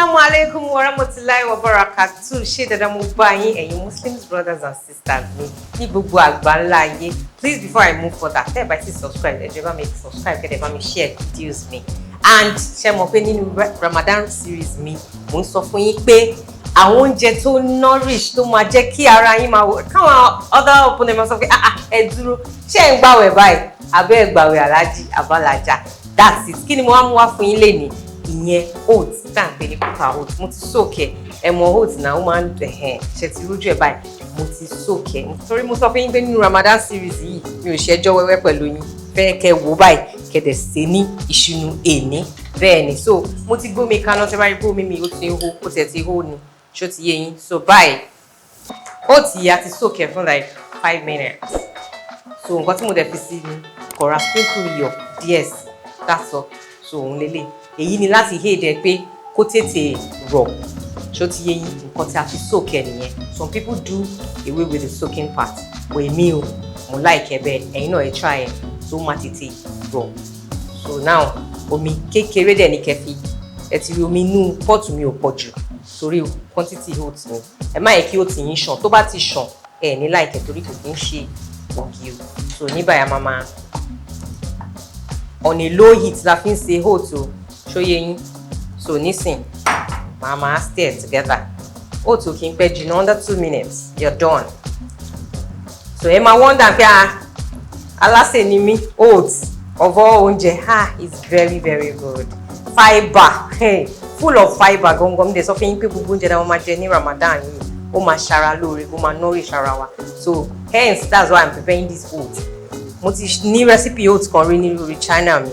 Asalaamu alaikum wa rahmatulahi wa barakatuh. Ṣé dandan mo bá yín, ẹ̀yin Muslims brothers and sisters mi ní gbogbo àgbáńlá ayé? Please, before I move further, tẹ́ ẹ bá ti subscribe, ẹ jọ̀ọ́, bá mi subscribe, kẹ́ ẹ bá mi share videos mi. And ṣe mọ̀ pé nínú Ramadan series mi, mo ń sọ fún yín pé àwọn oúnjẹ tó nourish, tó máa jẹ́ kí ara yín máa wọ káwọn other opponent máa sọ pé, "Ah ah, ẹ dúró, ṣé ẹ ń gbàwẹ̀ báyìí? Abẹ́ ẹ gbàwẹ̀ aláàjì àbálàjà?" That's it. Kí ni mo wá mú wá fún yín lénìí? Ìyẹn oats tá à ń pè ní Quaker Oats. Mo ti soak ẹ. Ẹ mọ oats náà, ó máa ń ẹ̀hẹ̀n ṣe ti rójú ẹ̀ báyìí. Mo ti soak ẹ torí mo sọ fún yín pé nínú Ramadan series yìí, mi ò ṣẹjọ́ wẹ́wẹ́ pẹ̀lú yín. Fẹ́ kẹ́ wò báyìí, kẹ́ dẹ̀ ṣe ní ìṣúnú èní. Bẹ́ẹ̀ ni. So mo ti gbómi kaná. Tẹ́ bá rí pé omi mi ó ti ń hó, ó tiẹ̀ ti hó ni. Ṣó ti yé yín? So báyìí, oats yìí, a ti soak ẹ fún like 5 minutes. So nǹkan tí mo dẹ̀ fi sí ni kọ̀ra sprinkle iyọ̀ díẹ̀ sí, that's all. So òun lélẹ̀, èyí ni láti aid ẹ pé kó tètè rọ̀. Ṣó ti yé yín? Nǹkan tí a fi soak ẹ nìyẹn. Some people do away with the soaking part, but èmi o, mo like ẹ bẹ́ẹ̀. Ẹ̀yin náà, ẹ try ẹ, so ó máa tètè rọ̀. So now, omi kékeré dẹ̀ ní kẹfì. Ẹ ti rí omi inú pot mi, ò pọ̀ jù torí quantity oats mi. Ẹ má yẹ kí oats yín ṣàn. Tó bá ti ṣàn, ẹ ní like torí kò kí ń ṣe ògì o. So ní báyìí, a máa máa on a low heat la fi ń ṣe oats o. Ṣó yé yín? So nísìn, màá máa stir together. Oats ò kí ń pẹ́ jiná. Under 2 minutes, you're done. So ẹ máa wonder pé, ah, alásè ni mí, oats of all oúnjẹ? Ah, it's very very good. Fibre, hey, full of fibre gangan. Mi dẹ̀ sọ fún yín pé gbogbo oúnjẹ náà wọ́n máa jẹ ní Ramadan yìí, ó máa ṣara lóore, ó máa nourish ara wa. So hence, that's why I'm preparing this oats. Mo ti ní recipe oats kan rí ní lórí channel mi.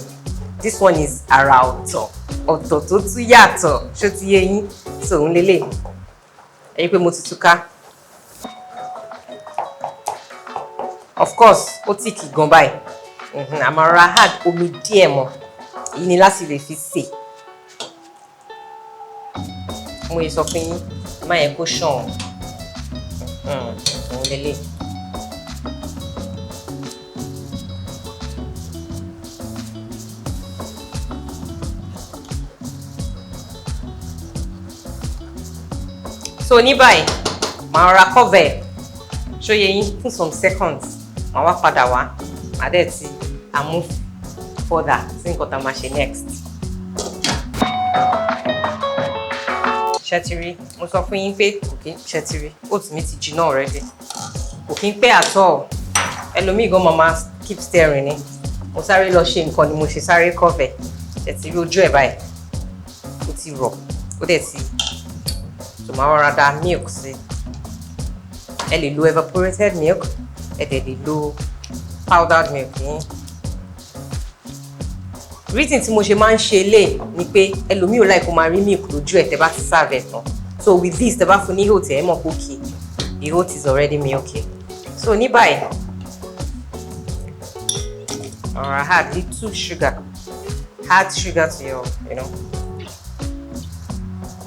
This one is àrà ọ̀tọ̀ ọ̀tọ̀ tó tún yàtọ̀. Ṣó ti yé yín? So òun lélẹ̀, ẹ̀yin pé mo ti túká. Of course, ó thick gan báyìí. A máa ra add omi díẹ̀ mọ́. Èyí ni láti lè fi sè. Mo yẹ sọ fún yín, má yẹ kó ṣàn. Òun lélẹ̀. So ní báyìí, màá ra cover. Ṣó yé yín? Fún some seconds, màá wá padà wá, màá dẹ̀ ti à move further sí nǹkan tá a máa ṣe next. Ṣé ti rí? Mo sọ fún yín pé kò kí. Ṣé ti rí? Oats mi ti jiná already. Kò kí ń pẹ́ at all. Ẹlòmíì gan máa máa keep stirring ni. Mo sáré lọ ṣe nǹkan ni mo ṣe sáré cover. Ṣé ti rí ojú ẹ̀ báyìí? Ó ti rọ̀, ó dẹ̀ ti. So màá rọra da milk sí. Ẹ lè lo evaporated milk, ẹ dẹ̀ lè lo powdered milk yín. Reason tí mo ṣe máa ń ṣe lè ni pé ẹlòmíì ò like kó máa rí milk lójú ẹ̀ tẹ́ bá ti serve ẹ̀ tán. So with this, tẹ́ bá fún ní oat, ẹ̀ mọ̀ pé okay, the oat is already milky. So ní báyìí, ọ̀rọ̀ add little sugar, add sugar to your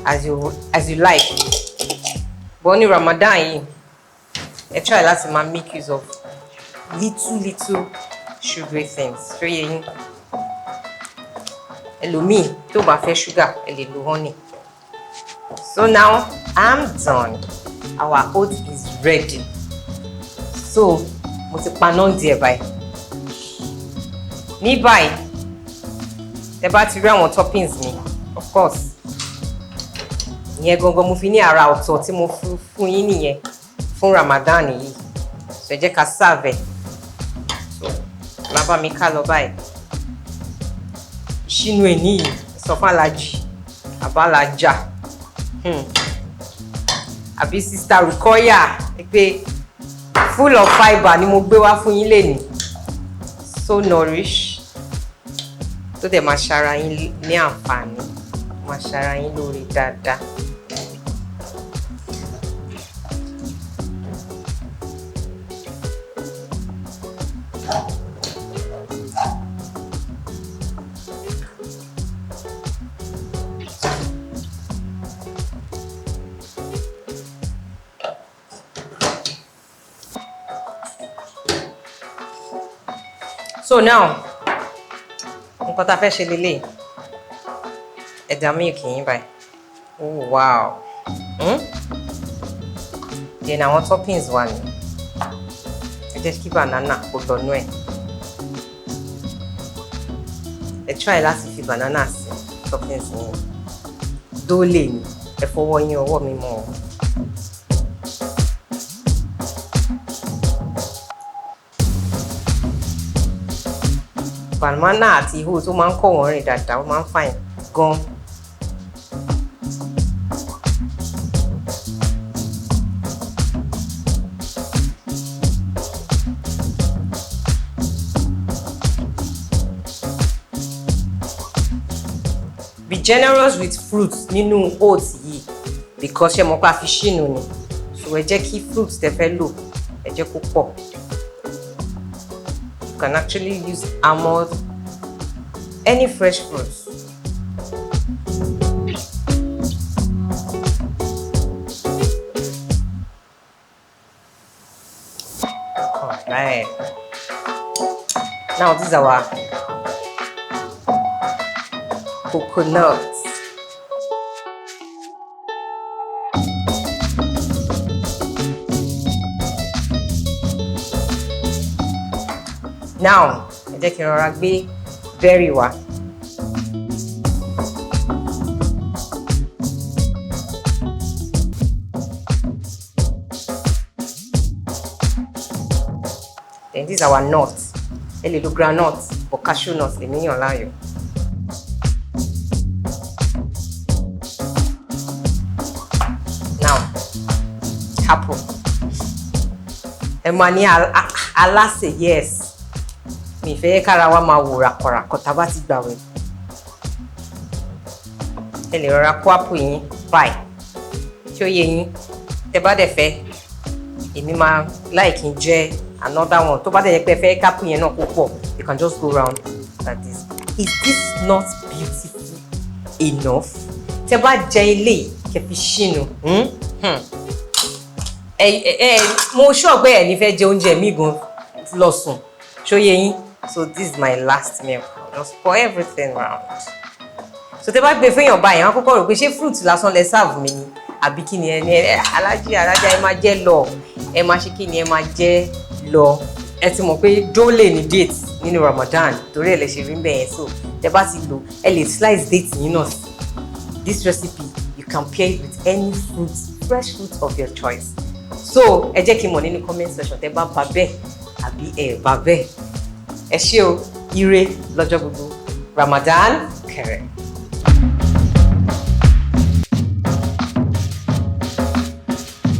as you like. But ní Ramadan yìí, ẹ try láti máa make use of little little sugary things. Ṣó yé yín? Ẹlòmíì tó bá fẹ́ sugar, ẹ lè lo honey. So now I'm done. Our oat is ready. So mo ti paná díẹ̀ báyìí. Ní báyìí, tẹ bá ti rí àwọn toppings mi, of course, ìyẹn gangan mo fi ní àrà ọ̀tọ̀ tí mo fún yín nìyẹn fún Ramadan yìí. So ẹ jẹ́ ká serve ẹ̀. So má bá mi ká lọ báyìí. Sínú ẹ̀ níyì, sọ fún alájì àbálájà àbí Sister Rukoya pé full of fibre ni mo gbé wá fún yín lénìí. So nourish, tó dẹ̀ máa ṣara yín ní àǹfààní, máa ṣara yín lóore dáadáa. So now, nǹkan tá a fẹ́ ṣe lélẹ̀, ẹ dà milk yín báyìí. Oh wow. Then àwọn toppings wà ní, ẹ jẹ́ kí banana kó lọ́nú ẹ̀. Ẹ try láti fi banana sí toppings yẹn. Dólè ni ẹ fọwọ́ yín, ọwọ́ mi mọ́ ọ. Banana àti ihò tó máa ń kọ̀ wọ́n rìn dáadáa, ó máa ń fine gan. Be generous with fruits nínú oats yìí, because ṣe mọ̀ pé a fi ṣínu ni, so ẹ jẹ́ kí fruits tẹ́ fẹ́ lò, ẹ jẹ́ kó pọ̀. You can actually use almond, any fresh fruits. Alright. Now this is our coconut. Now, ẹ jẹ́ kí n rọra gbé berry wá. Then this is our nut. Ẹ lè lo groundnut, but cashew nut lèmi yàn láàyò. Now, apple. Ẹ máa ní alásè, yes. Mi fẹ́ kára wa máa wò ràkọ̀ràkọ̀ tá a bá ti gbàwẹ̀. Ẹ lè rọra kó apple yín báyìí. Kí ó yé yín. Tẹ bá dẹ̀ fẹ́, èmi máa like n jẹ another one. Tó bá dẹ̀ yẹ pé ẹ fẹ́ apple yẹn náà kó pọ̀, you can just go round like this. Is this not beautiful enough? Tẹ bá jẹ ilé kẹ́ fi ṣínu. Ẹ ẹ mo sure pé ẹ ní fẹ́ jẹ oúnjẹ mi gan lọ sùn. Ṣó yé yín? So this is my last meal. I'll just pour everything round. So tẹ bá gbé fẹ́yàn báyìí, àwọn akọ́kọ́ rò pé ṣé fruit lásán lẹ serve mi ni àbí kí ni? Ẹni alájí alájá, ẹ máa jẹ lọ, ẹ máa ṣe kí ni, ẹ máa jẹ lọ. Ẹ ti mọ̀ pé dólè ní date nínú Ramadan, torí ẹ lè ṣe rí bẹ́ẹ̀. So tẹ bá ti lò, ẹ lè slice date yín náà sí. This recipe, you can pair it with any fruit, fresh fruit of your choice. So ẹ jẹ́ kí n mọ̀ nínú comment section tẹ bá bá bẹ́ẹ̀ àbí ẹ bá bẹ́ẹ̀. Ẹ ṣé o, ire lọ́jọ́ gbogbo. Ramadan Kareem.